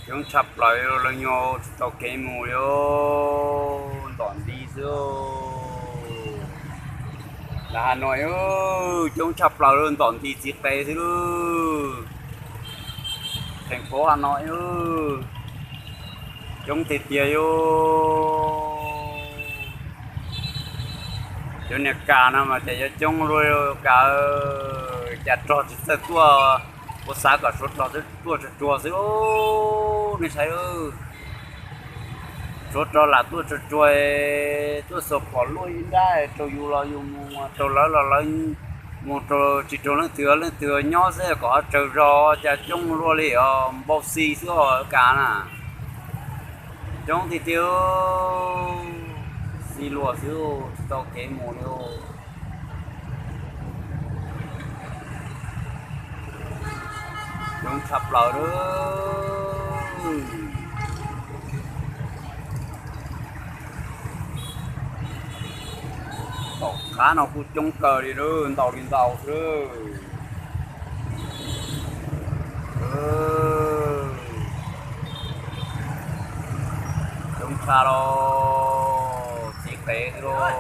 Coob tshaj plaws, lawv nyuag tsis tau kev mus li, ntom nti xwb. Ntawm Hà Nội coob tshaj plaws, ntom nti txiv qe xwb. Thành phố Hà Nội coob tiag tiag li. Cov niag kas no mas cas yuav coob luaj li, kas, cas rog tsis txawj tuaj. Kuv xav kom suav rog tuaj tsuag tsuag xwb, nej saib. Suav rog lam tuaj tsuag tsuag, tuaj xuas phom luaj ib nrab rau yus los yus mus, rau lawv los lawv mus, rau tsis rau leej twg leej twg nyob xwb, kom ho tsawg zog, cas coob luaj li os, npau xi xwb os, kas na. Coob tiag tiag, xi luag xwb, tsis tau kev mus li. Coob tshaj plaws li. Tom qab no kuj coob kawg li, ntaus li ntaus xwb. Coob tshaj los txiv qe xwb lauj.